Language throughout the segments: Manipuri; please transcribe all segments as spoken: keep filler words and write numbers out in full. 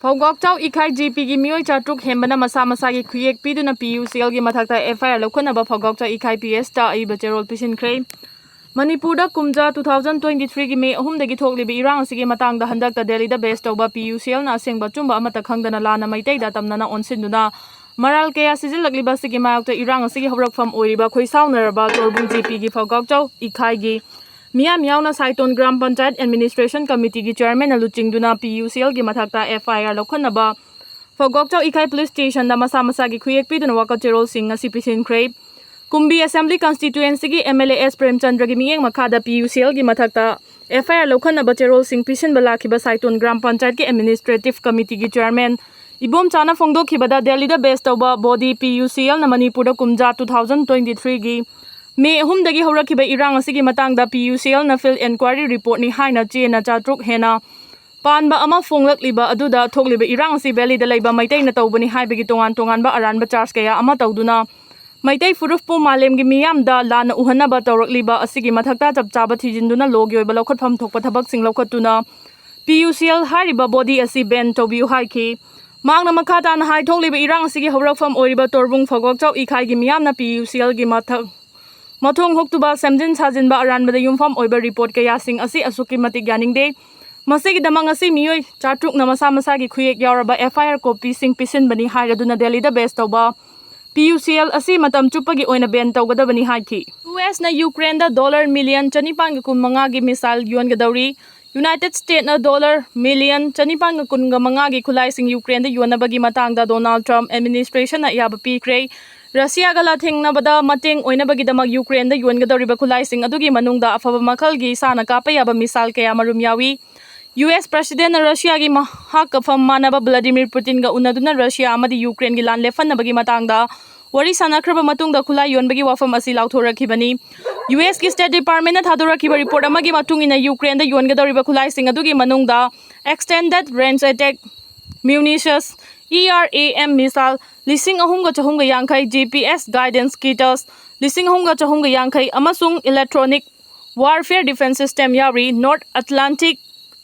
ꯐꯧꯒꯥꯛꯆꯥꯎ ꯏꯈꯥꯏ ꯖꯤꯄꯤꯒꯤ ꯃꯤꯑꯣꯏ ꯆꯥꯇ꯭ꯔꯨꯛ ꯍꯦꯟꯕꯅ ꯃꯁꯥ ꯃꯁꯥꯒꯤ ꯈꯨꯌꯦꯛ ꯄꯤꯗꯨꯅ ꯄꯤꯌꯨꯁꯤꯑꯦꯜꯒꯤ ꯃꯊꯛꯇ ꯑꯦꯐ ꯑꯥꯏ ꯑꯥꯔ ꯂꯧꯈꯠꯅꯕ ꯐꯧꯒꯥꯛꯆꯥꯎ ꯏꯈꯥꯏ ꯄꯤ ꯑꯦꯁꯇ ꯑꯏꯕ ꯆꯦꯔꯣꯜ ꯄꯤꯁꯤꯟꯈ꯭ꯔꯦ꯫ ꯃꯅꯤꯄꯨꯔꯗ ꯀꯨꯝꯖꯥ ꯇꯨ ꯊꯥꯎꯖꯟ ꯇ꯭ꯋꯦꯟꯇꯤ ꯊ꯭ꯔꯤꯒꯤ ꯃꯦ ꯑꯍꯨꯝꯗꯒꯤ ꯊꯣꯛꯂꯤꯕ ꯏꯔꯥꯡ ꯑꯁꯤꯒꯤ ꯃꯇꯥꯡꯗ ꯍꯟꯗꯛꯇ ꯗꯦꯜꯂꯤꯗ ꯕꯦꯁ ꯇꯧꯕ ꯄꯤꯌꯨꯁꯤꯑꯦꯜꯅ ꯑꯁꯦꯡꯕ ꯑꯆꯨꯝꯕ ꯑꯃꯠꯇ ꯈꯪꯗꯅ ꯂꯥꯟꯅ ꯃꯩꯇꯩꯗ ꯇꯝꯅꯅ ꯑꯣꯟꯁꯤꯟꯗꯨꯅ ꯃꯔꯥꯜ ꯀꯌꯥ ꯁꯤꯖꯤꯜꯂꯛꯂꯤꯕ ꯑꯁꯤꯒꯤ ꯃꯥꯌꯣꯛꯇ ꯏꯔꯥꯡ ꯑꯁꯤꯒꯤ ꯍꯧꯔꯛꯐꯝ ꯑꯣꯏꯔꯤꯕ ꯈꯣꯏꯁꯥꯎꯅꯔꯕ ꯇꯣꯔꯕꯨꯡ ꯖꯤꯄꯤꯒꯤ ꯐꯧꯒꯥꯛꯆꯥꯎ ꯏꯈꯥꯏꯒꯤ ꯃꯤꯌꯥꯝ ꯌꯥꯎꯅ ꯁꯥꯏꯇꯣꯟ ꯒ꯭ꯔꯥꯝ ꯄꯟꯆꯥꯌꯠ ꯑꯦꯗꯃꯤꯅꯤꯁꯇ꯭ꯔꯦꯁꯟ ꯀꯃꯤꯇꯤꯒꯤ ꯆꯤꯌꯔꯃꯦꯟꯅ ꯂꯨꯆꯤꯡꯗꯨꯅ ꯄꯤꯌꯨꯁꯤꯑꯦꯜꯒꯤ ꯃꯊꯛꯇ ꯑꯦꯐ ꯑꯥꯏ ꯑꯥꯔ ꯂꯧꯈꯠꯅꯕ ꯐꯧꯒꯥꯛꯆꯥꯎ ꯏꯈꯥꯏ ꯄꯨꯂꯤꯁ ꯁ꯭ꯇꯦꯁꯟꯗ ꯃꯁꯥ ꯃꯁꯥꯒꯤ ꯈꯨꯌꯦꯛ ꯄꯤꯗꯨꯅ ꯋꯥꯀꯠ ꯆꯦꯔꯣꯜꯁꯤꯡ ꯉꯁꯤ ꯄꯤꯁꯤꯟꯈ꯭ꯔꯦ꯫ ꯀꯨꯝꯕꯤ ꯑꯦꯁꯦꯝꯕ꯭ꯂꯤ ꯀꯟꯁꯇꯤꯇ꯭ꯋꯦꯟꯁꯤꯒꯤ ꯑꯦꯝ ꯑꯦꯜ ꯑꯦ ꯑꯦꯁ ꯄ꯭ꯔꯦꯝꯆꯟꯗ꯭ꯔꯒꯤ ꯃꯤꯠꯌꯦꯡ ꯃꯈꯥꯗ ꯄꯤꯌꯨꯁꯤꯑꯦꯜꯒꯤ ꯃꯊꯛꯇ ꯑꯦꯐ ꯑꯥꯏ ꯑꯥꯔ ꯂꯧꯈꯠꯅꯕ ꯆꯦꯔꯣꯜꯁꯤꯡ ꯄꯤꯁꯤꯟꯕ ꯂꯥꯛꯈꯤꯕ ꯁꯥꯏꯇꯣꯟ ꯒ꯭ꯔꯥꯝ ꯄꯟꯆꯥꯌꯠꯀꯤ ꯑꯦꯗꯃꯤꯅꯤꯁꯇ꯭ꯔꯦꯇꯤꯚ ꯀꯃꯤꯇꯤꯒꯤ ꯆꯤꯌꯔꯃꯦꯟ ꯏꯕꯣꯝꯆꯥꯅ ꯐꯣꯡꯗꯣꯛꯈꯤꯕꯗ, ꯗꯦꯜꯂꯤꯗ ꯕꯦꯁ ꯇꯧꯕ ꯕꯣꯗꯤ ꯄꯤꯌꯨꯁꯤꯑꯦꯜꯅ ꯃꯅꯤꯄꯨꯔꯗ ꯀꯨꯝꯖꯥ ꯇꯨ ꯊꯥꯎꯖꯟ ꯇ꯭ꯋꯦꯟꯇꯤ ꯊ꯭ꯔꯤꯒꯤ ꯃꯦ ꯑꯍꯨꯝꯗꯒꯤ ꯍꯧꯔꯛꯈꯤꯕ ꯏꯔꯥꯡ ꯑꯁꯤꯒꯤ ꯃꯇꯥꯡꯗ ꯄꯤꯌꯨꯁꯤꯑꯦꯜꯅ ꯐꯤꯜꯗ ꯏꯟꯀ꯭ꯋꯥꯏꯔꯤ ꯔꯤꯄꯣꯔꯠꯅꯤ ꯍꯥꯏꯅ ꯆꯦꯅ ꯆꯥꯇ꯭ꯔꯨꯛ ꯍꯦꯟꯅ ꯄꯥꯟꯕ ꯑꯃ ꯐꯣꯡꯂꯛꯂꯤꯕ ꯑꯗꯨꯗ ꯊꯣꯛꯂꯤꯕ ꯏꯔꯥꯡ ꯑꯁꯤ ꯚꯦꯂꯤꯗ ꯂꯩꯕ ꯃꯩꯇꯩꯅ ꯇꯧꯕꯅꯤ ꯍꯥꯏꯕꯒꯤ ꯇꯣꯉꯥꯟ ꯇꯣꯉꯥꯟꯕ ꯑꯔꯥꯟꯕ ꯆꯥꯔꯖ ꯀꯌꯥ ꯑꯃ ꯇꯧꯗꯨꯅ ꯃꯩꯇꯩ ꯐꯨꯔꯨꯞꯄꯨ ꯃꯥꯂꯦꯝꯒꯤ ꯃꯤꯌꯥꯝꯗ ꯂꯥꯟꯅ ꯎꯍꯟꯅꯕ ꯇꯧꯔꯛꯂꯤꯕ ꯑꯁꯤꯒꯤ ꯃꯊꯛꯇ ꯆꯞ ꯆꯥꯕ ꯊꯤꯖꯤꯟꯗꯨꯅ ꯂꯣꯒꯤ ꯑꯣꯏꯕ ꯂꯧꯈꯠꯐꯝ ꯊꯣꯛꯄ ꯊꯕꯛꯁꯤꯡ ꯂꯧꯈꯠꯇꯨꯅ ꯄꯤꯌꯨꯁꯤꯑꯦꯜ ꯍꯥꯏꯔꯤꯕ ꯕꯣꯗꯤ ꯑꯁꯤ ꯕꯦꯟ ꯇꯧꯕꯤꯌꯨ ꯍꯥꯏꯈꯤ꯫ ꯃꯍꯥꯛꯅ ꯃꯈꯥ ꯇꯥꯅ ꯍꯥꯏ, ꯊꯣꯛꯂꯤꯕ ꯏꯔꯥꯡ ꯑꯁꯤꯒꯤ ꯍꯧꯔꯛꯐꯝ ꯑꯣꯏꯔꯤꯕ ꯇꯣꯔꯕꯨꯡ ꯐꯧꯒꯥꯛꯆꯥꯎ ꯏꯈꯥꯏꯒꯤ ꯃꯤꯌꯥꯝꯅ ꯄꯤꯌꯨꯁꯤꯑꯦꯜꯒꯤ ꯃꯊꯛ ꯃꯊꯣꯡ ꯍꯨꯛꯇꯨꯕ ꯁꯦꯝꯖꯤꯟ ꯁꯥꯖꯤꯟꯕ ꯑꯔꯥꯟꯕꯗ ꯌꯨꯝꯐꯝ ꯑꯣꯏꯕ ꯔꯤꯄꯣꯔꯠ ꯀꯌꯥꯁꯤꯡ ꯑꯁꯤ ꯑꯁꯨꯛꯀꯤ ꯃꯇꯤꯛ ꯌꯥꯅꯤꯡꯗꯦ꯫ ꯃꯁꯤꯒꯤꯗꯃꯛ ꯉꯁꯤ ꯃꯤꯑꯣꯏ ꯆꯥꯇ꯭ꯔꯨꯛꯅ ꯃꯁꯥ ꯃꯁꯥꯒꯤ ꯈꯨꯌꯦꯛ ꯌꯥꯎꯔꯕ ꯑꯦꯐ ꯑꯥꯏ ꯑꯥꯔ ꯀꯣꯄꯤꯁꯤꯡ ꯄꯤꯁꯤꯟꯕꯅꯤ ꯍꯥꯏꯔꯗꯨꯅ ꯗꯦꯜꯂꯤꯗ ꯕꯦꯁ ꯇꯧꯕ ꯄꯤꯌꯨꯁꯤꯑꯦꯜ ꯑꯁꯤ ꯃꯇꯝ ꯆꯨꯞꯄꯒꯤ ꯑꯣꯏꯅ ꯕꯦꯟ ꯇꯧꯒꯗꯕꯅꯤ ꯍꯥꯏꯈꯤ꯫ ꯌꯨ ꯑꯦꯁꯅ ꯌꯨꯀ꯭ꯔꯦꯟꯗ ꯗꯣꯂꯔ ꯃꯤꯂꯤꯌꯟ ꯆꯅꯤꯄꯥꯟꯒ ꯀꯨꯟ ꯃꯉꯥꯒꯤ ꯃꯤꯁꯥꯏꯜ ꯌꯣꯟꯒꯗꯧꯔꯤ꯫ ꯌꯨꯅꯥꯏꯇꯦꯗ ꯁ꯭ꯇꯦꯠꯅ ꯗꯣꯂꯔ ꯃꯤꯂꯤꯌꯟ ꯆꯅꯤꯄꯥꯟꯒ ꯀꯨꯟꯒ ꯃꯉꯥꯒꯤ ꯈꯨꯠꯂꯥꯏꯁꯤꯡ ꯌꯨꯀ꯭ꯔꯦꯟꯗ ꯌꯣꯟꯅꯕꯒꯤ ꯃꯇꯥꯡꯗ ꯗꯣꯅꯥꯜꯗ ꯇ꯭ꯔꯝꯞ ꯑꯦꯗꯃꯤꯅꯤꯁꯇ꯭ꯔꯦꯁꯟꯅ ꯑꯌꯥꯕ ꯄꯤꯈ꯭ꯔꯦ꯫ ꯔꯁꯤꯌꯥꯒ ꯂꯥꯟꯊꯦꯡꯅꯕꯗ ꯃꯇꯦꯡ ꯑꯣꯏꯅꯕꯒꯤꯗꯃꯛ ꯌꯨꯀ꯭ꯔꯦꯟꯗ ꯌꯣꯟꯒꯗꯧꯔꯤꯕ ꯈꯨꯠꯂꯥꯏꯁꯤꯡ ꯑꯗꯨꯒꯤ ꯃꯅꯨꯡꯗ ꯑꯐꯕ ꯃꯈꯜꯒꯤ ꯏꯁꯥꯅ ꯀꯥꯞꯄ ꯌꯥꯕ ꯃꯤꯁꯥꯏꯜ ꯀꯌꯥꯃꯔꯨꯝ ꯌꯥꯎꯏ꯫ ꯌꯨ ꯑꯦꯁ ꯄ꯭ꯔꯦꯁꯤꯗꯦꯟꯠꯅ ꯔꯁꯤꯌꯥꯒꯤ ꯃꯍꯥꯛꯀ ꯐꯝ ꯃꯥꯟꯅꯕ ꯚ꯭ꯂꯥꯗꯤꯃꯤꯔ ꯄꯨꯇꯤꯟꯒ ꯎꯅꯗꯨꯅ ꯔꯁꯤꯌꯥ ꯑꯃꯗꯤ ꯌꯨꯀ꯭ꯔꯦꯟꯒꯤ ꯂꯥꯟ ꯂꯦꯞꯍꯟꯅꯕꯒꯤ ꯃꯇꯥꯡꯗ ꯋꯥꯔꯤ ꯁꯥꯟꯅꯈ꯭ꯔꯕ ꯃꯇꯨꯡꯗ ꯈꯨꯠꯂꯥꯏ ꯌꯣꯟꯕꯒꯤ ꯋꯥꯐꯝ ꯑꯁꯤ ꯂꯥꯎꯊꯣꯔꯛꯈꯤꯕꯅꯤ꯫ ꯌꯨ ꯑꯦꯁꯀꯤ ꯁ꯭ꯇꯦꯠ ꯗꯤꯄꯥꯔꯠꯃꯦꯟꯠꯅ ꯊꯥꯗꯣꯔꯛꯈꯤꯕ ꯔꯤꯄꯣꯔꯠ ꯑꯃꯒꯤ ꯃꯇꯨꯡ ꯏꯟꯅ, ꯌꯨꯀ꯭ꯔꯦꯟꯗ ꯌꯣꯟꯒꯗꯧꯔꯤꯕ ꯈꯨꯠꯂꯥꯏꯁꯤꯡ ꯑꯗꯨꯒꯤ ꯃꯅꯨꯡꯗ extended range attack munitions, E R A M missile ꯂꯤꯁꯤꯡ ꯑꯍꯨꯝꯒ ꯆꯍꯨꯝꯒ ꯌꯥꯡꯈꯩ, G P S guidance kits ꯂꯤꯁꯤꯡ ꯑꯍꯨꯝꯒ ꯆꯍꯨꯝꯒ ꯌꯥꯡꯈꯩ ꯑꯃꯁꯨꯡ electronic warfare defense system ꯌꯥꯎꯔꯤ꯫ North Atlantic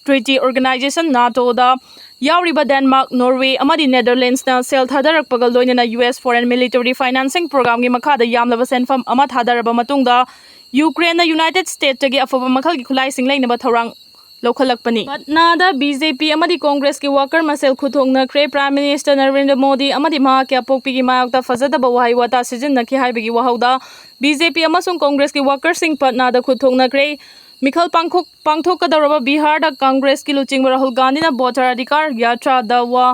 Treaty Organization, ꯅꯥꯇꯣꯗ ꯌꯥꯎꯔꯤꯕ ꯗꯦꯟꯃꯥꯔꯛ, ꯅꯣꯔꯋꯦ ꯑꯃꯗꯤ ꯅꯦꯗꯔꯂꯦꯟꯁꯅ ꯁꯦꯜ ꯊꯥꯗꯔꯛꯄꯒ ꯂꯣꯏꯅꯅ U S foreign military financing programꯒꯤ ꯃꯈꯥꯗ ꯌꯥꯝꯂꯕ ꯁꯦꯟꯐꯝ ꯑꯃ ꯊꯥꯗꯔꯕ ꯃꯇꯨꯡꯗ, ꯌꯨꯀ꯭ꯔꯦꯟꯅ ꯌꯨꯅꯥꯏꯇꯦꯗ ꯁ꯭ꯇꯦꯠꯇꯒꯤ ꯑꯐꯕ ꯃꯈꯜꯒꯤ ꯈꯨꯠꯂꯥꯏꯁꯤꯡ ꯂꯩꯅꯕ ꯊꯧꯔꯥꯡ ꯂꯧꯈꯠꯂꯛꯄꯅꯤ꯫ ꯄꯠꯅꯥꯗ ꯕꯤ ꯖꯦ ꯄꯤ ꯑꯃꯗꯤ ꯀꯣꯡꯒ꯭ꯔꯦꯁꯀꯤ ꯋꯥꯀꯔ ꯃꯁꯦꯜ ꯈꯨꯠ ꯊꯣꯛꯅꯈ꯭ꯔꯦ꯫ ꯄ꯭ꯔꯥꯏꯝ ꯃꯤꯅꯤꯁꯇꯔ ꯅꯔꯦꯟꯗ꯭ꯔ ꯃꯣꯗꯤ ꯑꯃꯗꯤ ꯃꯍꯥꯛꯀꯤ ꯑꯄꯣꯛꯄꯤꯒꯤ ꯃꯥꯌꯣꯛꯇ ꯐꯖꯗꯕ ꯋꯥꯍꯩ ꯋꯥꯇꯥ ꯁꯤꯖꯤꯟꯅꯈꯤ ꯍꯥꯏꯕꯒꯤ ꯋꯥꯍꯧꯗ ꯕꯤ ꯖꯦ ꯄꯤ ꯑꯃꯁꯨꯡ ꯀꯣꯡꯒ꯭ꯔꯦꯁꯀꯤ ꯋꯥꯀꯔꯁꯤꯡ ꯄꯠꯅꯥꯗ ꯈꯨꯠ ꯊꯣꯛꯅꯈ꯭ꯔꯦ꯫ ꯃꯤꯈꯜ ꯄꯥꯡꯊꯣꯛ-, ꯄꯥꯡꯊꯣꯛꯀꯗꯧꯔꯕ ꯕꯤꯍꯥꯔꯗ ꯀꯪꯒ꯭ꯔꯦꯁꯀꯤ ꯂꯨꯆꯤꯡꯕ ꯔꯥꯍꯨꯜ ꯒꯥꯟꯙꯤꯅ ꯚꯣꯇꯔ ꯑꯙꯤꯀꯥꯔ ꯌꯥꯇ꯭ꯔꯥꯗ ꯋꯥ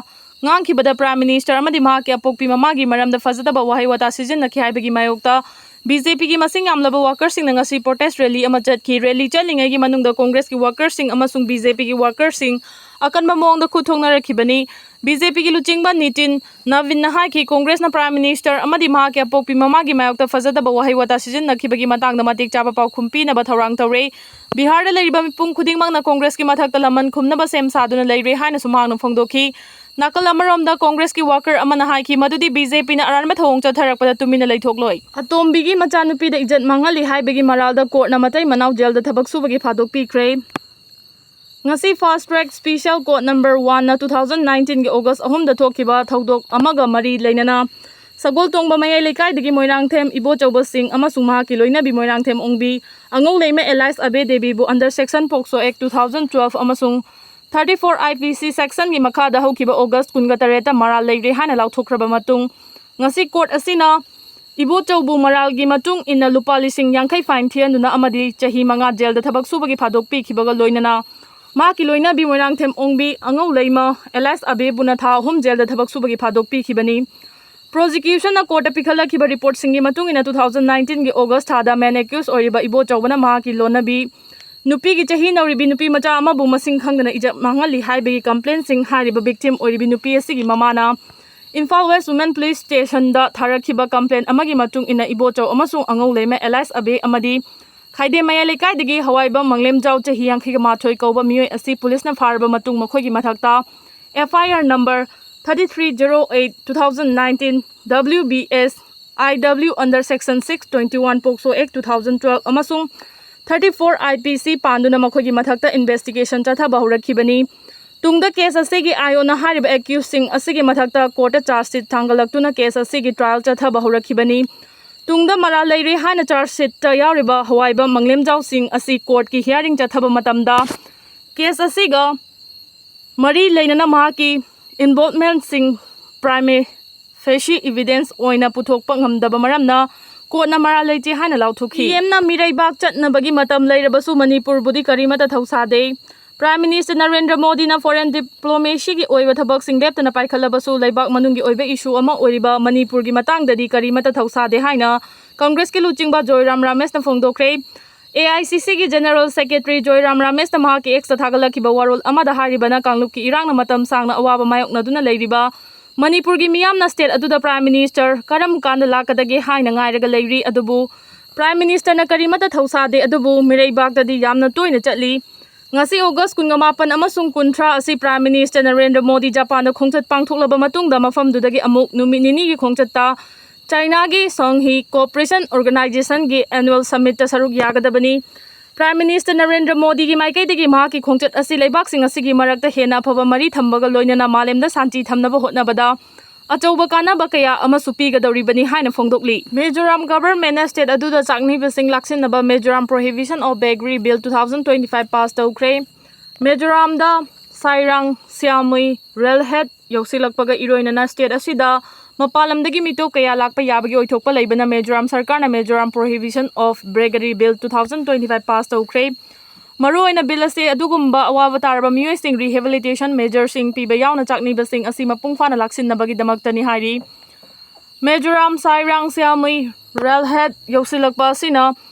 ꯉꯥꯡꯈꯤꯕꯗ ꯄ꯭ꯔꯥꯏꯝ ꯃꯤꯅꯤꯁꯇꯔ ꯑꯃꯗꯤ ꯃꯍꯥꯛꯀꯤ ꯑꯄꯣꯛꯄꯤ ꯃꯃꯥꯒꯤ ꯃꯔꯝꯗ ꯐꯖꯗꯕ ꯋꯥꯍꯩ ꯋꯥꯇꯥ ꯁꯤꯖꯤꯟꯅꯈꯤ ꯍꯥꯏꯕꯒꯤ ꯃꯥꯌꯣꯛꯇ ꯕꯤ ꯖꯦ ꯄꯤꯒꯤ ꯃꯁꯤꯡ ꯌꯥꯝꯂꯕ ꯋꯥꯀꯔꯁꯤꯡꯅ ꯉꯁꯤ ꯄ꯭ꯔꯣꯇꯦꯁ ꯔꯦꯂꯤ ꯑꯃ ꯆꯠꯈꯤ꯫ ꯔꯦꯂꯤ ꯆꯠꯂꯤꯉꯩꯒꯤ ꯃꯅꯨꯡꯗ ꯀꯣꯡꯒ꯭ꯔꯦꯁꯀꯤ ꯋꯥꯀꯔꯁꯤꯡ ꯑꯃꯁꯨꯡ ꯕꯤ ꯖꯦ ꯄꯤꯒꯤ ꯋꯥꯀꯔꯁꯤꯡ ꯑꯀꯟꯕ ꯃꯑꯣꯡꯗ ꯈꯨꯠ ꯊꯣꯛꯅꯔꯛꯈꯤꯕꯅꯤ꯫ ꯕꯤ ꯖꯦ ꯄꯤꯒꯤ ꯂꯨꯆꯤꯡꯕ ꯅꯤꯇꯤꯟ ꯅꯕꯤꯟꯅ ꯍꯥꯏꯈꯤ, ꯀꯣꯡꯒ꯭ꯔꯦꯁꯅ ꯄ꯭ꯔꯥꯏꯝ ꯃꯤꯅꯤꯁꯇꯔ ꯑꯃꯗꯤ ꯃꯍꯥꯛꯀꯤ ꯑꯄꯣꯛꯄꯤ ꯃꯃꯥꯒꯤ ꯃꯥꯌꯣꯛꯇ ꯐꯖꯗꯕ ꯋꯥꯍꯩ ꯋꯥꯇꯥ ꯁꯤꯖꯤꯟꯅꯈꯤꯕꯒꯤ ꯃꯇꯥꯡꯗ ꯃꯇꯤꯛ ꯆꯥꯕ ꯄꯥꯎꯈꯨꯝ ꯄꯤꯅꯕ ꯊꯧꯔꯥꯡ ꯇꯧꯔꯦ꯫ ꯕꯤꯍꯥꯔꯗ ꯂꯩꯔꯤꯕ ꯃꯤꯄꯨꯝ ꯈꯨꯗꯤꯡꯃꯛꯅ ꯀꯣꯡꯒ꯭ꯔꯦꯁꯀꯤ ꯃꯊꯛꯇ ꯂꯃꯟ ꯈꯨꯝꯅꯕ ꯁꯦꯝ ꯁꯥꯗꯨꯅ ꯂꯩꯔꯦ ꯍꯥꯏꯅꯁꯨ ꯃꯍꯥꯛꯅ ꯐꯣꯡꯗꯣꯛꯈꯤ꯫ ꯅꯥꯀꯜ ꯑꯃꯔꯣꯝꯗ ꯀꯣꯡꯒ꯭ꯔꯦꯁꯀꯤ ꯋꯥꯀꯔ ꯑꯃꯅ ꯍꯥꯏꯈꯤ ꯃꯗꯨꯗꯤ ꯕꯤ ꯖꯦ ꯄꯤꯅ ꯑꯔꯥꯟꯕ ꯊꯧꯑꯣꯡ ꯆꯠꯊꯔꯛꯄꯗ ꯇꯨꯃꯤꯟꯅ ꯂꯩꯊꯣꯛꯂꯣꯏ꯫ ꯑꯇꯣꯝꯕꯤꯒꯤ ꯃꯆꯥꯅꯨꯄꯤꯗ ꯏꯖꯠ ꯃꯥꯡꯍꯜꯂꯤ ꯍꯥꯏꯕꯒꯤ ꯃꯔꯥꯜꯗ ꯀꯣꯔꯠꯅ ꯃꯇꯩ ꯃꯅꯥꯎ ꯖꯦꯜꯗ ꯊꯕꯛ ꯁꯨꯕꯒꯤ ꯐꯥꯗꯣꯛꯄꯤꯈ꯭ꯔꯦ꯫ ꯉꯁꯤ Fast Track Special Court Number Oneꯅ two thousand nineteenꯒꯤ August ꯑꯍꯨꯝꯗ ꯊꯣꯛꯈꯤꯕ ꯊꯧꯗꯣꯛ ꯑꯃꯒ ꯃꯔꯤ ꯂꯩꯅꯅ ꯁꯒꯣꯜꯇꯣꯡꯕ ꯃꯌꯥꯏ ꯂꯩꯀꯥꯏꯗꯒꯤ ꯃꯣꯏꯔꯥꯡꯊꯦꯝ ꯏꯕꯣꯆꯧꯕꯁꯤꯡ ꯑꯃꯁꯨꯡ ꯃꯍꯥꯛꯀꯤ ꯂꯣꯏꯅꯕꯤ ꯃꯣꯏꯔꯥꯡꯊꯦꯝ ꯑꯣꯡꯕꯤ ꯑꯉꯧꯂꯩꯃ alias ꯑꯕꯦ ꯗꯦꯕꯤꯕꯨ under section POCSO Act two thousand twelve ꯑꯃꯁꯨꯡ thirty-four I P C sectionꯒꯤ ꯃꯈꯥꯗ ꯍꯧꯈꯤꯕ August ꯀꯨꯟꯒ ꯇꯔꯦꯠꯇ ꯃꯔꯥꯜ ꯂꯩꯔꯦ ꯍꯥꯏꯅ ꯂꯥꯎꯊꯣꯛꯈ꯭ꯔꯕ ꯃꯇꯨꯡ, ꯉꯁꯤ ꯀꯣꯔꯠ ꯑꯁꯤꯅ ꯏꯕꯣꯆꯧꯕꯨ ꯃꯔꯥꯜꯒꯤ ꯃꯇꯨꯡ ꯏꯟꯅ ꯂꯨꯄꯥ ꯂꯤꯁꯤꯡ ꯌꯥꯡꯈꯩ fine ꯊꯤꯍꯟꯗꯨꯅ ꯑꯃꯗꯤ ꯆꯍꯤ ꯃꯉꯥ ꯖꯦꯜꯗ ꯊꯕꯛ ꯁꯨꯕꯒꯤ ꯐꯥꯗꯣꯛ ꯄꯤꯈꯤꯕꯒ ꯂꯣꯏꯅꯅ ꯃꯍꯥꯛꯀꯤ ꯂꯣꯏꯅꯕꯤ ꯃꯣꯏꯔꯥꯡꯊꯦꯝ ꯑꯣꯡꯕꯤ ꯑꯉꯧꯂꯩꯃ alias ꯑꯕꯦꯕꯨꯅ ꯊꯥ ꯑꯍꯨꯝ ꯖꯦꯜꯗ ꯊꯕꯛ ꯁꯨꯕꯒꯤ ꯐꯥꯗꯣꯛ ꯄꯤꯈꯤꯕꯅꯤ꯫ Prosecutionꯅ ꯀꯣꯔꯠꯇ ꯄꯤꯈꯠꯂꯛꯈꯤꯕ ꯔꯤꯄꯣꯔꯠꯁꯤꯡꯒꯤ ꯃꯇꯨꯡ ꯏꯟꯅ, two thousand nineteenꯒꯤ August ꯊꯥꯗ main accused ꯑꯣꯏꯔꯤꯕ ꯏꯕꯣꯆꯧꯕꯅ ꯃꯍꯥꯛꯀꯤ ꯂꯣꯟꯅꯕꯤ ꯅꯨꯄꯤꯒꯤ ꯆꯍꯤ ꯅꯧꯔꯤꯕꯤ ꯅꯨꯄꯤ ꯃꯆꯥ ꯑꯃꯕꯨ ꯃꯁꯤꯡ ꯈꯪꯗꯅ ꯏꯖꯠ ꯃꯥꯡꯍꯜꯂꯤ ꯍꯥꯏꯕꯒꯤ complaintꯁꯤꯡ ꯍꯥꯏꯔꯤꯕ victim ꯑꯣꯏꯔꯤꯕꯤ ꯅꯨꯄꯤ ꯑꯁꯤꯒꯤ ꯃꯃꯥꯅ Imphal West Women Police Stationꯗ ꯊꯥꯔꯛꯈꯤꯕ complaint ꯑꯃꯒꯤ ꯃꯇꯨꯡ ꯏꯟꯅ, ꯏꯕꯣꯆꯧ ꯑꯃꯁꯨꯡ ꯑꯉꯧꯂꯩꯃ alias ꯑꯕꯦ ꯑꯃꯗꯤ ꯈꯥꯏꯗꯦꯝ ꯃꯌꯥꯏ ꯂꯩꯀꯥꯏꯗꯒꯤ ꯍꯋꯥꯏꯕꯝ ꯃꯪꯂꯦꯝꯖꯥꯎ, ꯆꯍꯤ ꯌꯥꯡꯈꯩꯒ ꯃꯥꯊꯣꯏ ꯀꯧꯕ ꯃꯤꯑꯣꯏ ꯑꯁꯤ ꯄꯨꯂꯤꯁꯅ ꯐꯥꯔꯕ ꯃꯇꯨꯡ, ꯃꯈꯣꯏꯒꯤ ꯃꯊꯛꯇ F I R number thirty three zero eight two thousand nineteen W B S I W under section six twenty one POCSO Act two thousand twelve ꯑꯃꯁꯨꯡ thirty four I P C ꯄꯥꯟꯗꯨꯅ ꯃꯈꯣꯏꯒꯤ ꯃꯊꯛꯇ investigation ꯆꯠꯊꯕ ꯍꯧꯔꯛꯈꯤꯕꯅꯤ꯫ ꯇꯨꯡꯗ ꯀꯦꯁ ꯑꯁꯤꯒꯤ ꯑꯥꯏ ꯑꯣꯅ ꯍꯥꯏꯔꯤꯕ ꯑꯦꯀ꯭ꯌꯨꯁꯁꯤꯡ ꯑꯁꯤꯒꯤ ꯃꯊꯛꯇ ꯀꯣꯔꯠꯇ ꯆꯥꯔꯖ ꯁꯤꯠ ꯊꯥꯡꯒꯠꯂꯛꯇꯨꯅ ꯀꯦꯁ ꯑꯁꯤꯒꯤ ꯇ꯭ꯔꯥꯏꯜ ꯆꯠꯊꯕ ꯍꯧꯔꯛꯈꯤꯕꯅꯤ꯫ ꯇꯨꯡꯗ ꯃꯔꯥꯜ ꯂꯩꯔꯦ ꯍꯥꯏꯅ ꯆꯥꯔꯖ ꯁꯤꯠꯇ ꯌꯥꯎꯔꯤꯕ ꯍꯋꯥꯏꯕꯝ ꯃꯪꯂꯦꯝꯖꯥꯎ ꯁꯤꯡ ꯑꯁꯤ ꯀꯣꯔꯠꯀꯤ ꯍꯤꯌꯥꯔꯤꯡ ꯆꯠꯊꯕ ꯃꯇꯝꯗ ꯀꯦꯁ ꯑꯁꯤꯒ ꯃꯔꯤ ꯂꯩꯅꯅ ꯃꯍꯥꯛꯀꯤ ꯏꯟꯚꯣꯜꯚꯃꯦꯟꯠꯁꯤꯡ ꯄ꯭ꯔꯥꯏꯃꯦ ꯐꯦꯁꯤ ꯏꯚꯤꯗꯦꯟꯁ ꯑꯣꯏꯅ ꯄꯨꯊꯣꯛꯄ ꯉꯝꯗꯕ ꯃꯔꯝꯅ ꯀꯣꯔꯠꯅ ꯃꯔꯥꯜ ꯂꯩꯇꯦ ꯍꯥꯏꯅ ꯂꯥꯎꯊꯣꯛꯈꯤ꯫ ꯄꯤ ꯑꯦꯝꯅ ꯃꯤꯔꯩꯕꯥꯛ ꯆꯠꯅꯕꯒꯤ ꯃꯇꯝ ꯂꯩꯔꯕꯁꯨ ꯃꯅꯤꯄꯨꯔꯕꯨꯗꯤ ꯀꯔꯤꯃꯠꯇ ꯊꯧꯁꯥꯗꯦ꯫ ꯄ꯭ꯔꯥꯏꯝ ꯃꯤꯅꯤꯁꯇꯔ ꯅꯔꯦꯟꯗ꯭ꯔ ꯃꯣꯗꯤꯅ ꯐꯣꯔꯦꯟ ꯗꯤꯄ꯭ꯂꯣꯃꯦꯁꯤꯒꯤ ꯑꯣꯏꯕ ꯊꯕꯛꯁꯤꯡ ꯂꯦꯞꯇꯅ ꯄꯥꯏꯈꯠꯂꯕꯁꯨ ꯂꯩꯕꯥꯛ ꯃꯅꯨꯡꯒꯤ ꯑꯣꯏꯕ ꯏꯁꯨ ꯑꯃ ꯑꯣꯏꯔꯤꯕ ꯃꯅꯤꯄꯨꯔꯒꯤ ꯃꯇꯥꯡꯗꯗꯤ ꯀꯔꯤꯃꯠꯇ ꯊꯧꯁꯥꯗꯦ ꯍꯥꯏꯅ ꯀꯪꯒ꯭ꯔꯦꯁꯀꯤ ꯂꯨꯆꯤꯡꯕ ꯖꯣꯏꯔꯥꯝ ꯔꯥꯃꯦꯁꯅ ꯐꯣꯡꯗꯣꯛꯈ꯭ꯔꯦ꯫ ꯑꯦ ꯑꯥꯏ ꯁꯤ ꯁꯤꯒꯤ ꯖꯦꯅꯔꯦꯜ ꯁꯦꯀ꯭ꯔꯦꯇꯔꯤ ꯖꯣꯏꯔꯥꯝ ꯔꯥꯃꯦꯁꯅ ꯃꯍꯥꯛꯀꯤ ꯑꯦꯛꯁꯇ ꯊꯥꯒꯠꯂꯛꯈꯤꯕ ꯋꯥꯔꯣꯜ ꯑꯃꯗ ꯍꯥꯏꯔꯤꯕꯅ ꯀꯥꯡꯂꯨꯞꯀꯤ ꯏꯔꯥꯡꯅ ꯃꯇꯝ ꯁꯥꯡꯅ ꯑꯋꯥꯕ ꯃꯥꯌꯣꯛꯅꯗꯨꯅ ꯂꯩꯔꯤꯕ ꯃꯅꯤꯄꯨꯔꯒꯤ ꯃꯤꯌꯥꯝꯅ ꯁ꯭ꯇꯦꯠ ꯑꯗꯨꯗ ꯄ꯭ꯔꯥꯏꯝ ꯃꯤꯅꯤꯁꯇꯔ ꯀꯔꯝ ꯀꯥꯟꯗ ꯂꯥꯛꯀꯗꯒꯦ ꯍꯥꯏꯅ ꯉꯥꯏꯔꯒ ꯂꯩꯔꯤ꯫ ꯑꯗꯨꯕꯨ ꯄ꯭ꯔꯥꯏꯝ ꯃꯤꯅꯤꯁꯇꯔꯅ ꯀꯔꯤꯃꯠꯇ ꯊꯧꯁꯥꯗꯦ꯫ ꯑꯗꯨꯕꯨ ꯃꯤꯔꯩꯕꯥꯛꯇꯗꯤ ꯌꯥꯝꯅ ꯇꯣꯏꯅ ꯆꯠꯂꯤ꯫ ꯉꯁꯤ ꯑꯣꯒꯁ ꯀꯨꯟꯃꯥꯄꯟ ꯑꯃꯁꯨꯡ ꯀꯨꯟꯊ꯭ꯔꯥ ꯑꯁꯤ ꯄ꯭ꯔꯥꯏꯝ ꯃꯤꯅꯤꯁꯇꯔ ꯅꯔꯦꯟꯗ꯭ꯔ ꯃꯣꯗꯤ ꯖꯄꯥꯟꯗ ꯈꯣꯡꯆꯠ ꯄꯥꯡꯊꯣꯛꯂꯕ ꯃꯇꯨꯡꯗ ꯃꯐꯝꯗꯨꯗꯒꯤ ꯑꯃꯨꯛ ꯅꯨꯃꯤꯠ ꯅꯤꯅꯤꯒꯤ ꯈꯣꯡꯆꯠꯇ ꯆꯥꯏꯅꯥꯒꯤ ꯁꯪꯍꯤ ꯀꯣꯑꯣꯄꯔꯦꯁꯟ ꯑꯣꯔꯒꯅꯥꯏꯖꯦꯁꯟꯒꯤ ꯑꯦꯅꯨꯑꯦꯜ ꯁꯝꯃꯤꯠꯇ ꯁꯔꯨꯛ ꯌꯥꯒꯗꯕꯅꯤ꯫ ꯄ꯭ꯔꯥꯏꯝ ꯃꯤꯅꯤꯁꯇꯔ ꯅꯔꯦꯟꯗ꯭ꯔ ꯃꯣꯗꯤꯒꯤ ꯃꯥꯏꯀꯩꯗꯒꯤ ꯃꯍꯥꯛꯀꯤ ꯈꯣꯡꯆꯠ ꯑꯁꯤ ꯂꯩꯕꯥꯛꯁꯤꯡ ꯑꯁꯤꯒꯤ ꯃꯔꯛꯇ ꯍꯦꯟꯅ ꯑꯐꯕ ꯃꯔꯤ ꯊꯝꯕꯒ ꯂꯣꯏꯅꯅ ꯃꯥꯂꯦꯝꯗ ꯁꯥꯟꯇꯤ ꯊꯝꯅꯕ ꯍꯣꯠꯅꯕꯗ ꯑꯆꯧꯕ ꯀꯥꯟꯅꯕ ꯀꯌꯥ ꯑꯃꯁꯨ ꯄꯤꯒꯗꯧꯔꯤꯕꯅꯤ ꯍꯥꯏꯅ ꯐꯣꯡꯗꯣꯛꯂꯤ꯫ ꯃꯤꯖꯣꯔꯥꯝ ꯒꯚꯔꯟꯃꯦꯟꯠꯅ ꯁ꯭ꯇꯦꯠ ꯑꯗꯨꯗ ꯆꯥꯛꯅꯤꯕꯁꯤꯡ ꯂꯥꯛꯁꯤꯟꯅꯕ Mizoram prohibition of beggary bill two thousand twenty five pass ꯇꯧꯈ꯭ꯔꯦ꯫ ꯃꯤꯖꯣꯔꯥꯝꯗ ꯁꯥꯏꯔꯥꯡ ꯁꯤꯌꯥꯃꯨꯏ ꯔꯦꯜ ꯍꯦꯗ ꯌꯧꯁꯤꯜꯂꯛꯄꯒ ꯏꯔꯣꯏꯅꯅ ꯁ꯭ꯇꯦꯠ ꯑꯁꯤꯗ ꯃꯄꯥꯟ ꯂꯝꯗꯒꯤ ꯃꯤꯇꯣꯞ ꯀꯌꯥ ꯂꯥꯛꯄ ꯌꯥꯕꯒꯤ ꯑꯣꯏꯊꯣꯛꯄ ꯂꯩꯕꯅ ꯃꯤꯖꯣꯔꯥꯝ ꯁꯔꯀꯥꯔꯅ Mizoram prohibition of beggary bill two thousand twenty five pass ꯇꯧꯈ꯭ꯔꯦ꯫ ꯃꯔꯨꯑꯣꯏꯅ ꯕꯤꯜ ꯑꯁꯤ ꯑꯗꯨꯒꯨꯝꯕ ꯑꯋꯥꯕ ꯇꯥꯔꯕ ꯃꯤꯑꯣꯏꯁꯤꯡ ꯔꯤꯍꯦꯕꯤꯂꯤꯇꯦꯁꯟ ꯃꯦꯖꯔꯁꯤꯡ ꯄꯤꯕ ꯌꯥꯎꯅ ꯆꯥꯛꯅꯤꯕꯁꯤꯡ ꯑꯁꯤ ꯃꯄꯨꯡ ꯐꯥꯅ ꯂꯥꯛꯁꯤꯟꯅꯕꯒꯤꯗꯃꯛꯇꯅꯤ ꯍꯥꯏꯔꯤ꯫ ꯃꯤꯖꯣꯔꯥꯝ ꯁꯥꯏꯔꯥꯡ ꯁꯤꯌꯥꯃꯨꯏ ꯔꯦꯜ ꯍꯦꯗ ꯌꯧꯁꯤꯜꯂꯛꯄ ꯑꯁꯤꯅ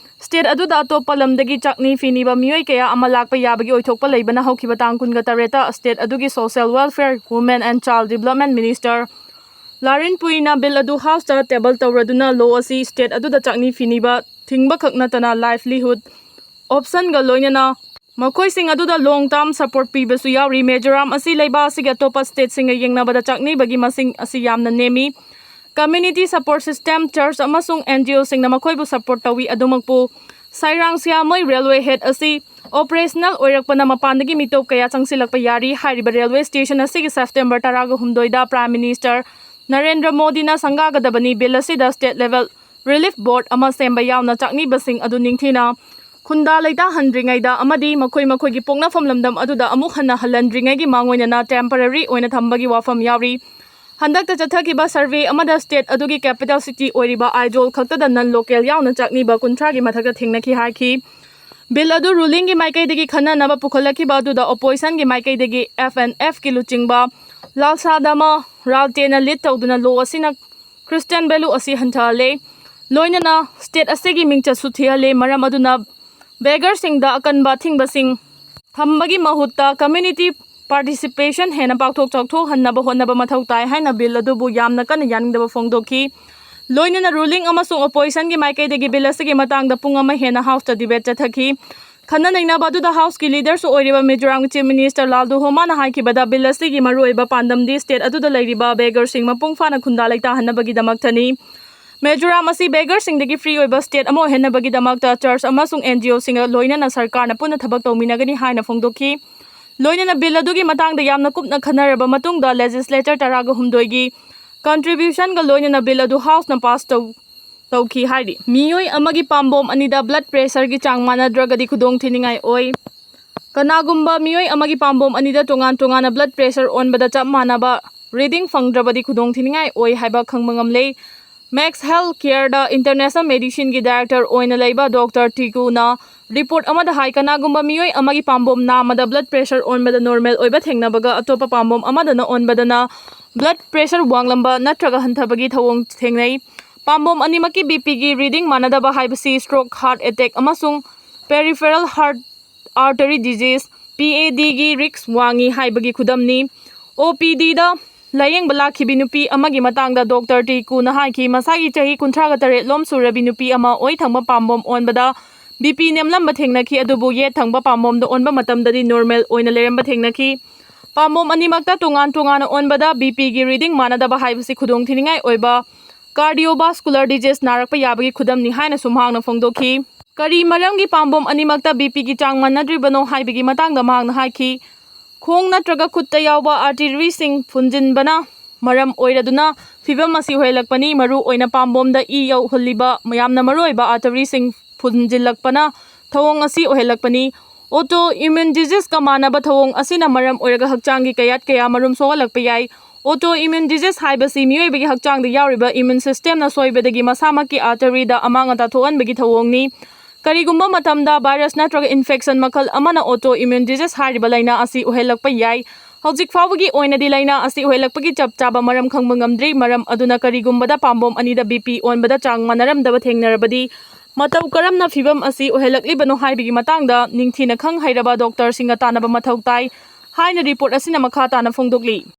ꯁ꯭ꯇꯦꯠ ꯑꯗꯨꯗ ꯑꯇꯣꯞꯄ ꯂꯝꯗꯒꯤ ꯆꯥꯛꯅꯤ ꯐꯤꯅꯤꯕ ꯃꯤꯑꯣꯏ ꯀꯌꯥ ꯑꯃ ꯂꯥꯛꯄ ꯌꯥꯕꯒꯤ ꯑꯣꯏꯊꯣꯛꯄ ꯂꯩꯕꯅ ꯍꯧꯈꯤꯕ ꯇꯥꯡ ꯀꯨꯟꯒ ꯇꯔꯦꯠꯇ ꯁ꯭ꯇꯦꯠ ꯑꯗꯨꯒꯤ social welfare, women and child development minister Larin ꯄꯨꯏꯅ ꯕꯤꯜ ꯑꯗꯨ ꯍꯥꯎꯁꯇ ꯇꯦꯕꯜ ꯇꯧꯔꯗꯨꯅ ꯂꯣ ꯑꯁꯤ ꯁ꯭ꯇꯦꯠ ꯑꯗꯨꯗ ꯆꯥꯛꯅꯤ ꯐꯤꯅꯤꯕ ꯊꯤꯡꯕ ꯈꯛ ꯅꯠꯇꯅ ꯂꯥꯏꯚꯂꯤꯍꯨꯗ ꯑꯣꯞꯁꯟꯒ ꯂꯣꯏꯅꯅ ꯃꯈꯣꯏꯁꯤꯡ ꯑꯗꯨꯗ ꯂꯣꯡ ꯇꯥꯔꯝ ꯁꯄꯣꯔꯠ ꯄꯤꯕꯁꯨ ꯌꯥꯎꯔꯤ꯫ ꯃꯤꯖꯣꯔꯥꯝ ꯑꯁꯤ ꯂꯩꯕꯥꯛ ꯑꯁꯤꯒꯤ ꯑꯇꯣꯞꯄ ꯁ꯭ꯇꯦꯠꯁꯤꯡꯒ ꯌꯦꯡꯅꯕꯗ ꯆꯥꯛꯅꯤꯕꯒꯤ ꯃꯁꯤꯡ ꯑꯁꯤ ꯌꯥꯝꯅ ꯅꯦꯝꯃꯤ꯫ ꯀꯝꯃ꯭ꯌꯨꯅꯤꯇꯤ ꯁꯄꯣꯔꯠ ꯁꯤꯁꯇꯦꯝ, ꯆꯔꯆ ꯑꯃꯁꯨꯡ ꯑꯦꯟ ꯖꯤ ꯑꯣꯁꯤꯡꯅ ꯃꯈꯣꯏꯕꯨ ꯁꯄꯣꯔꯠ ꯇꯧꯏ꯫ ꯑꯗꯨꯃꯛꯄꯨ ꯁꯥꯏꯔꯥꯡ ꯁꯤꯌꯥꯃꯣꯏ ꯔꯦꯜꯋꯦ ꯍꯦꯗ ꯑꯁꯤ ꯑꯣꯄꯔꯦꯁꯅꯦꯜ ꯑꯣꯏꯔꯛꯄꯅ ꯃꯄꯥꯟꯗꯒꯤ ꯃꯤꯇꯣꯞ ꯀꯌꯥ ꯆꯪꯁꯤꯜꯂꯛꯄ ꯌꯥꯔꯤ꯫ ꯍꯥꯏꯔꯤꯕ ꯔꯦꯜꯋꯦ ꯁ꯭ꯇꯦꯁꯟ ꯑꯁꯤꯒꯤ ꯁꯦꯞꯇꯦꯝꯕꯔ ꯇꯔꯥꯒ ꯍꯨꯝꯗꯣꯏꯗ ꯄ꯭ꯔꯥꯏꯝ ꯃꯤꯅꯤꯁꯇꯔ ꯅꯔꯦꯟꯗ꯭ꯔ ꯃꯣꯗꯤꯅ ꯁꯪꯒꯥꯒꯗꯕꯅꯤ꯫ ꯕꯤꯜ ꯑꯁꯤꯗ ꯁ꯭ꯇꯦꯠ ꯂꯦꯚꯦꯜ ꯔꯤꯂꯤꯐ ꯕꯣꯔꯗ ꯑꯃ ꯁꯦꯝꯕ ꯌꯥꯎꯅ ꯆꯥꯛꯅꯤꯕꯁꯤꯡ ꯑꯗꯨ ꯅꯤꯡꯊꯤꯅ ꯈꯨꯟꯗꯥ ꯂꯩꯇꯥꯍꯟꯗ꯭ꯔꯤꯉꯩꯗ ꯑꯃꯗꯤ ꯃꯈꯣꯏ ꯃꯈꯣꯏꯒꯤ ꯄꯣꯛꯅꯐꯝ ꯂꯝꯗꯝ ꯑꯗꯨꯗ ꯑꯃꯨꯛ ꯍꯟꯅ ꯍꯜꯍꯟꯗ꯭ꯔꯤꯉꯩꯒꯤ ꯃꯥꯡꯑꯣꯏꯅꯅ ꯇꯦꯝꯄꯔꯔꯤ ꯑꯣꯏꯅ ꯊꯝꯕꯒꯤ ꯋꯥꯐꯝ ꯌꯥꯎꯔꯤ꯫ ꯍꯟꯗꯛꯇ ꯆꯠꯊꯈꯤꯕ ꯁꯔꯚꯦ ꯑꯃꯗ ꯁ꯭ꯇꯦꯠ ꯑꯗꯨꯒꯤ ꯀꯦꯄꯤꯇꯦꯜ ꯁꯤꯇꯤ ꯑꯣꯏꯔꯤꯕ ꯑꯥꯏꯖꯣꯜ ꯈꯛꯇꯗ ꯅꯟ ꯂꯣꯀꯦꯜ ꯌꯥꯎꯅ ꯆꯥꯛꯅꯤꯕ ꯀꯨꯟꯊ꯭ꯔꯥꯒꯤ ꯃꯊꯛꯇ ꯊꯦꯡꯅꯈꯤ ꯍꯥꯏꯈꯤ꯫ ꯕꯤꯜ ꯑꯗꯨ ꯔꯨꯂꯤꯡꯒꯤ ꯃꯥꯏꯀꯩꯗꯒꯤ ꯈꯟꯅꯅꯕ ꯄꯨꯈꯠꯂꯛꯈꯤꯕ ꯑꯗꯨꯗ ꯑꯣꯄꯣꯖꯤꯁꯟꯒꯤ ꯃꯥꯏꯀꯩꯗꯒꯤ ꯑꯦꯐ ꯑꯦꯟ ꯑꯦꯐꯀꯤ ꯂꯨꯆꯤꯡꯕ ꯂꯥꯜꯁꯥꯗꯥꯃ ꯔꯥꯜꯇꯦꯅ ꯂꯤꯗ ꯇꯧꯗꯨꯅ ꯂꯣ ꯑꯁꯤꯅ ꯈ꯭ꯔꯤꯁꯇꯤꯌꯥꯟ ꯚꯦꯂꯨ ꯑꯁꯤ ꯍꯟꯊꯍꯜꯂꯦ, ꯂꯣꯏꯅꯅ ꯁ꯭ꯇꯦꯠ ꯑꯁꯤꯒꯤ ꯃꯤꯡꯆꯠꯁꯨ ꯊꯤꯍꯜꯂꯦ꯫ ꯃꯔꯝ ꯑꯗꯨꯅ ꯕꯦꯒꯔꯁꯤꯡꯗ ꯑꯀꯟꯕ ꯑꯊꯤꯡꯕꯁꯤꯡ ꯊꯝꯕꯒꯤ ꯃꯍꯨꯠꯇ ꯀꯝꯃ꯭ꯌꯨꯅꯤꯇꯤ ꯄꯥꯔꯇꯤꯁꯤꯄꯦꯁꯟ ꯍꯦꯟꯅ ꯄꯥꯛꯊꯣꯛ ꯆꯥꯎꯊꯣꯛꯍꯟꯅꯕ ꯍꯣꯠꯅꯕ ꯃꯊꯧ ꯇꯥꯏ ꯍꯥꯏꯅ ꯕꯤꯜ ꯑꯗꯨꯕꯨ ꯌꯥꯝꯅ ꯀꯟꯅ ꯌꯥꯅꯤꯡꯗꯕ ꯐꯣꯡꯗꯣꯛꯈꯤ꯫ ꯂꯣꯏꯅꯅ ꯔꯨꯂꯤꯡ ꯑꯃꯁꯨꯡ ꯑꯣꯄꯣꯖꯤꯁꯟꯒꯤ ꯃꯥꯏꯀꯩꯗꯒꯤ ꯕꯤꯜ ꯑꯁꯤꯒꯤ ꯃꯇꯥꯡꯗ ꯄꯨꯡ ꯑꯃ ꯍꯦꯟꯅ ꯍꯥꯎꯁꯇ ꯗꯤꯕꯦꯠ ꯆꯠꯊꯈꯤ꯫ ꯈꯟꯅ ꯅꯩꯅꯕ ꯑꯗꯨꯗ ꯍꯥꯎꯁꯀꯤ ꯂꯤꯗꯔꯁꯨ ꯑꯣꯏꯔꯤꯕ ꯃꯤꯖꯣꯔꯥꯝꯒꯤ ꯆꯤꯐ ꯃꯤꯅꯤꯁꯇꯔ ꯂꯥꯜꯗꯨꯍꯣꯃꯥꯅ ꯍꯥꯏꯈꯤꯕꯗ ꯕꯤꯜ ꯑꯁꯤꯒꯤ ꯃꯔꯨꯑꯣꯏꯕ ꯄꯥꯟꯗꯝꯗꯤ ꯁ꯭ꯇꯦꯠ ꯑꯗꯨꯗ ꯂꯩꯔꯤꯕ ꯕꯦꯒꯔꯁꯤꯡ ꯃꯄꯨꯡ ꯐꯥꯅ ꯈꯨꯟꯗꯥ ꯂꯩꯇꯥꯍꯟꯅꯕꯒꯤꯗꯃꯛꯇꯅꯤ꯫ ꯃꯤꯖꯣꯔꯥꯝ ꯑꯁꯤ ꯕꯦꯒꯔꯁꯤꯡꯗꯒꯤ ꯐ꯭ꯔꯤ ꯑꯣꯏꯕ ꯁ꯭ꯇꯦꯠ ꯑꯃ ꯑꯣꯏꯍꯟꯅꯕꯒꯤꯗꯃꯛꯇ ꯆꯔꯆ ꯑꯃꯁꯨꯡ ꯑꯦꯟ ꯖꯤ ꯑꯣꯁꯤꯡꯒ ꯂꯣꯏꯅꯅ ꯁꯔꯀꯥꯔꯅ ꯄꯨꯟꯅ ꯊꯕꯛ ꯇꯧꯃꯤꯟꯅꯒꯅꯤ ꯍꯥꯏꯅ ꯐꯣꯡꯗꯣꯛꯈꯤ꯫ ꯂꯣꯏꯅꯅ ꯕꯤꯜ ꯑꯗꯨꯒꯤ ꯃꯇꯥꯡꯗ ꯌꯥꯝꯅ ꯀꯨꯞꯅ ꯈꯟꯅꯔꯕ ꯃꯇꯨꯡꯗ ꯂꯦꯖꯤꯁꯂꯦꯆꯔ ꯇꯔꯥꯒ ꯍꯨꯝꯗꯣꯏꯒꯤ ꯀꯟꯇ꯭ꯔꯤꯕ꯭ꯌꯨꯁꯟꯒ ꯂꯣꯏꯅꯅ ꯕꯤꯜ ꯑꯗꯨ ꯍꯥꯎꯁꯅ ꯄꯥꯁ ꯇꯧ ꯇꯧꯈꯤ ꯍꯥꯏꯔꯤ꯫ ꯃꯤꯑꯣꯏ ꯑꯃꯒꯤ ꯄꯥꯝꯕꯣꯝ ꯑꯅꯤꯗ ꯕ꯭ꯂꯗ ꯄ꯭ꯔꯦꯁꯔꯒꯤ ꯆꯥꯡ ꯃꯥꯟꯅꯗ꯭ꯔꯒꯗꯤ ꯈꯨꯗꯣꯡꯊꯤꯅꯤꯡꯉꯥꯏ ꯑꯣꯏ꯫ ꯀꯅꯥꯒꯨꯝꯕ ꯃꯤꯑꯣꯏ ꯑꯃꯒꯤ ꯄꯥꯝꯕꯣꯝ ꯑꯅꯤꯗ ꯇꯣꯉꯥꯟ ꯇꯣꯉꯥꯟꯅ ꯕ꯭ꯂꯗ ꯄ꯭ꯔꯦꯁꯔ ꯑꯣꯟꯕꯗ ꯆꯞ ꯃꯥꯟꯅꯕ ꯔꯤꯗꯤꯡ ꯐꯪꯗ꯭ꯔꯕꯗꯤ ꯈꯨꯗꯣꯡꯊꯤꯅꯤꯡꯉꯥꯏ ꯑꯣꯏ ꯍꯥꯏꯕ ꯈꯪꯕ ꯉꯝꯂꯦ꯫ ꯃꯦꯛꯁ ꯍꯦꯜꯊ ꯀꯦꯌꯔꯗ ꯏꯟꯇꯔꯅꯦꯁꯅꯦꯜ ꯃꯦꯗꯤꯁꯤꯟꯒꯤ ꯗꯥꯏꯔꯦꯛꯇꯔ ꯑꯣꯏꯅ ꯂꯩꯕ ꯗꯣꯛꯇꯔ ꯇꯤꯀꯨꯅ ꯔꯤꯄꯣꯔꯠ ꯑꯃꯗ ꯍꯥꯏ, ꯀꯅꯥꯒꯨꯝꯕ ꯃꯤꯑꯣꯏ ꯑꯃꯒꯤ ꯄꯥꯝꯕꯣꯝ ꯅꯥꯝꯃꯗ ꯕ꯭ꯂꯗ ꯄ꯭ꯔꯦꯁꯔ ꯑꯣꯟꯕꯗ ꯅꯣꯔꯃꯦꯜ ꯑꯣꯏꯕ ꯊꯦꯡꯅꯕꯒ ꯑꯇꯣꯞꯄ ꯄꯥꯝꯕꯣꯝ ꯑꯃꯗꯅ ꯑꯣꯟꯕꯗꯅ ꯕ꯭ꯂꯗ ꯄ꯭ꯔꯦꯁꯔ ꯋꯥꯡꯂꯝꯕ ꯅꯠꯇ꯭ꯔꯒ ꯍꯟꯊꯕꯒꯤ ꯊꯧꯑꯣꯡ ꯊꯦꯡꯅꯩ꯫ ꯄꯥꯝꯕꯣꯝ ꯑꯅꯤꯃꯛꯀꯤ ꯕꯤ ꯄꯤꯒꯤ ꯔꯤꯗꯤꯡ ꯃꯥꯟꯅꯗꯕ ꯍꯥꯏꯕꯁꯤ ꯁ꯭ꯇ꯭ꯔꯣꯛ, ꯍꯥꯔꯠ ꯑꯦꯇꯦꯛ ꯑꯃꯁꯨꯡ ꯄꯦꯔꯤꯐꯦꯔꯦꯜ ꯍꯥꯔꯠ ꯑꯥꯔꯇꯔꯤ ꯗꯤꯖꯤꯖ, ꯄꯤ ꯑꯦ ꯗꯤꯒꯤ ꯔꯤꯁ꯭ꯛ ꯋꯥꯡꯏ ꯍꯥꯏꯕꯒꯤ ꯈꯨꯗꯝꯅꯤ꯫ ꯑꯣ ꯄꯤ ꯗꯤꯗ ꯂꯥꯌꯦꯡꯕ ꯂꯥꯛꯈꯤꯕꯤ ꯅꯨꯄꯤ ꯑꯃꯒꯤ ꯃꯇꯥꯡꯗ ꯗꯣꯛꯇꯔ ꯇꯤꯀꯨꯅ ꯍꯥꯏꯈꯤ, ꯃꯁꯥꯒꯤ ꯆꯍꯤ ꯀꯨꯟꯊ꯭ꯔꯥꯒ ꯇꯔꯦꯠ ꯂꯣꯝ ꯁꯨꯔꯕꯤ ꯅꯨꯄꯤ ꯑꯃ ꯑꯣꯏ ꯊꯪꯕ ꯄꯥꯝꯕꯣꯝ ꯑꯣꯟꯕꯗ ꯕꯤ ꯄꯤ ꯅꯦꯝꯂꯝꯕ ꯊꯦꯡꯅꯈꯤ, ꯑꯗꯨꯕꯨ ꯌꯦꯠ ꯊꯪꯕ ꯄꯥꯝꯕꯣꯝꯗ ꯑꯣꯟꯕ ꯃꯇꯝꯗꯗꯤ ꯅꯣꯔꯃꯦꯜ ꯑꯣꯏꯅ ꯂꯩꯔꯝꯕ ꯊꯦꯡꯅꯈꯤ꯫ ꯄꯥꯝꯕꯣꯝ ꯑꯅꯤꯃꯛꯇ ꯇꯣꯉꯥꯟ ꯇꯣꯉꯥꯟꯅ ꯑꯣꯟꯕꯗ ꯕꯤ ꯄꯤꯒꯤ ꯔꯤꯗꯤꯡ ꯃꯥꯟꯅꯗꯕ ꯍꯥꯏꯕꯁꯤ ꯈꯨꯗꯣꯡꯊꯤꯅꯤꯡꯉꯥꯏ ꯑꯣꯏꯕ ꯀꯥꯔꯗꯤꯑꯣꯚꯥꯁꯀꯨꯂꯔ ꯗꯤꯖꯤꯖ ꯅꯥꯔꯛꯄ ꯌꯥꯕꯒꯤ ꯈꯨꯗꯝꯅꯤ ꯍꯥꯏꯅꯁꯨ ꯃꯍꯥꯛꯅ ꯐꯣꯡꯗꯣꯛꯈꯤ꯫ ꯀꯔꯤ ꯃꯔꯝꯒꯤ ꯄꯥꯝꯕꯣꯝ ꯑꯅꯤꯃꯛꯇ ꯕꯤ ꯄꯤꯒꯤ ꯆꯥꯡ ꯃꯥꯟꯅꯗ꯭ꯔꯤꯕꯅꯣ ꯍꯥꯏꯕꯒꯤ ꯃꯇꯥꯡꯗ ꯃꯍꯥꯛꯅ ꯍꯥꯏꯈꯤ, ꯈꯣꯡ ꯅꯠꯇ꯭ꯔꯒ ꯈꯨꯠꯇ ꯌꯥꯎꯕ ꯑꯥꯔꯇꯔꯤꯁꯤꯡ ꯐꯨꯟꯖꯤꯟꯕꯅ ꯃꯔꯝ ꯑꯣꯏꯔꯗꯨꯅ ꯐꯤꯚꯝ ꯑꯁꯤ ꯑꯣꯏꯍꯜꯂꯛꯄꯅꯤ꯫ ꯃꯔꯨ ꯑꯣꯏꯅ ꯄꯥꯝꯕꯣꯝꯗ ꯏ ꯌꯧꯍꯜꯂꯤꯕ ꯌꯥꯝꯅ ꯃꯔꯨꯑꯣꯏꯕ ꯑꯥꯔꯇꯔꯤꯁꯤꯡ ꯐꯨꯟꯖꯤꯜꯂꯛꯄꯅ ꯊꯧꯑꯣꯡ ꯑꯁꯤ ꯑꯣꯏꯍꯜꯂꯛꯄꯅꯤ꯫ Autoimmune diseaseꯀ ꯃꯥꯟꯅꯕ ꯊꯧꯑꯣꯡ ꯑꯁꯤꯅ ꯃꯔꯝ ꯑꯣꯏꯔꯒ ꯍꯛꯆꯥꯡꯒꯤ ꯀꯌꯥꯠ ꯀꯌꯥ ꯃꯔꯨꯝ ꯁꯣꯛꯍꯜꯂꯛꯄ ꯌꯥꯏ꯫ Autoimmune disease ꯍꯥꯏꯕꯁꯤ ꯃꯤꯑꯣꯏꯕꯒꯤ ꯍꯛꯆꯥꯡꯗ ꯌꯥꯎꯔꯤꯕ immune systemꯅ ꯁꯣꯏꯕꯗꯒꯤ ꯃꯁꯥꯃꯛꯀꯤ ꯑꯥꯔꯇꯔꯤꯗ ꯑꯃꯥꯡ ꯑꯇꯥ ꯊꯣꯛꯍꯟꯕꯒꯤ ꯊꯧꯑꯣꯡꯅꯤ꯫ ꯀꯔꯤꯒꯨꯝꯕ ꯃꯇꯝꯗ ꯚꯥꯏꯔꯁ ꯅꯠꯇ꯭ꯔꯒ ꯏꯟꯐꯦꯛꯁꯟ ꯃꯈꯜ ꯑꯃꯅ autoimmune disease ꯍꯥꯏꯔꯤꯕ ꯂꯥꯏꯅꯥ ꯑꯁꯤ ꯑꯣꯏꯍꯜꯂꯛꯄ ꯌꯥꯏ꯫ ꯍꯧꯖꯤꯛ ꯐꯥꯎꯕꯒꯤ ꯑꯣꯏꯅꯗꯤ ꯂꯥꯏꯅꯥ ꯑꯁꯤ ꯑꯣꯏꯍꯜꯂꯛꯄꯒꯤ ꯆꯞ ꯆꯥꯕ ꯃꯔꯝ ꯈꯪꯕ ꯉꯝꯗ꯭ꯔꯤ꯫ ꯃꯔꯝ ꯑꯗꯨꯅ ꯀꯔꯤꯒꯨꯝꯕꯗ ꯄꯥꯝꯕꯣꯝ ꯑꯅꯤꯗ ꯕꯤ ꯄꯤ ꯑꯣꯟꯕꯗ ꯆꯥꯡ ꯃꯥꯟꯅꯔꯝꯗꯕ ꯊꯦꯡꯅꯔꯕꯗꯤ, ꯃꯇꯧ ꯀꯔꯝꯅ ꯐꯤꯚꯝ ꯑꯁꯤ ꯑꯣꯏꯍꯜꯂꯛꯂꯤꯕꯅꯣ ꯍꯥꯏꯕꯒꯤ ꯃꯇꯥꯡꯗ ꯅꯤꯡꯊꯤꯅ ꯈꯪ ꯍꯩꯔꯕ ꯗꯣꯛꯇꯔꯁꯤꯡꯒ ꯇꯥꯟꯅꯕ ꯃꯊꯧ ꯇꯥꯏ ꯍꯥꯏꯅ ꯔꯤꯄꯣꯔꯠ ꯑꯁꯤꯅ ꯃꯈꯥ ꯇꯥꯅ ꯐꯣꯡꯗꯣꯛꯂꯤ꯫